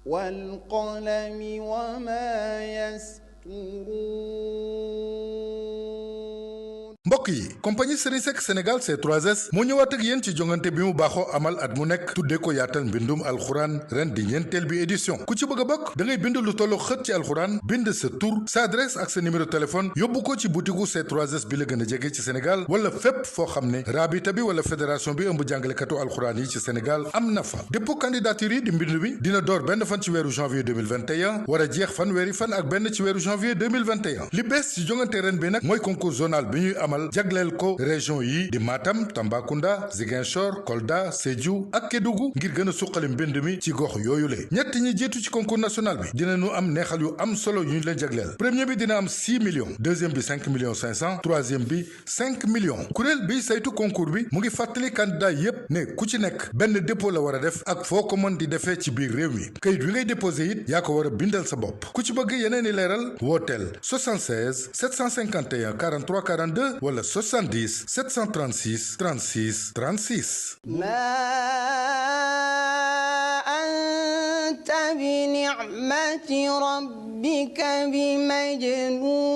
والقلم وما يسطرون mbokk yi compagnie Serigne Seck Sénégal C3S moo ñëwaat ak yéen ci jongante bi mu baaxoo amal at mu nekk tuddee ko yaatal mbindum alxuraan ren di ñeenteel bi édition ku ci bëgg a bokk da ngay bind lu tollu xët ci alxuraan bind sa tur sa adresse ak sa numéro téléphone yóbbu ko ci butiku C3S bi la gën a jege ci Sénégal wala fépp foo xam ne raabita bi wala fédération bi ëmb jàngalekatu alxuraan yi ci Sénégal am na fa dépôt candidature yi di mbind bi dina door benn fan ci weeru janvier 2021 war a jeex fanweeri fan ak benn ci weeru janvier 2021 li bees ci jongante ren bi nag mooy concours zonal bi ñuy amal jagleel ko région yi di Matam Tambacounda Ziguinchor Kolda Sédhiou ak Kédougou ngir gën a suqali mbind mi ci gox yooyu le ñett ñi jiitu ci concours national bi dinañu am neexal yu am solo yu ñu leen jagleel premier bi dina am 6 millions deuxième bi 5 millions 500 troisième bi 5 millions kuréel bi saytu concours bi mu ngi fàttali candidat yépp ne ku ci nekk benn dépôt la war a def ak foo ko mën di defee ci biir réew mi kayit wi ngay déposé it yaa ko war a bindal sa bopp ku ci bëgg yeneen i leeral wooteel 76 751 43 42 wala 70 736 36 36 أنت بنعمة ربك بمجنون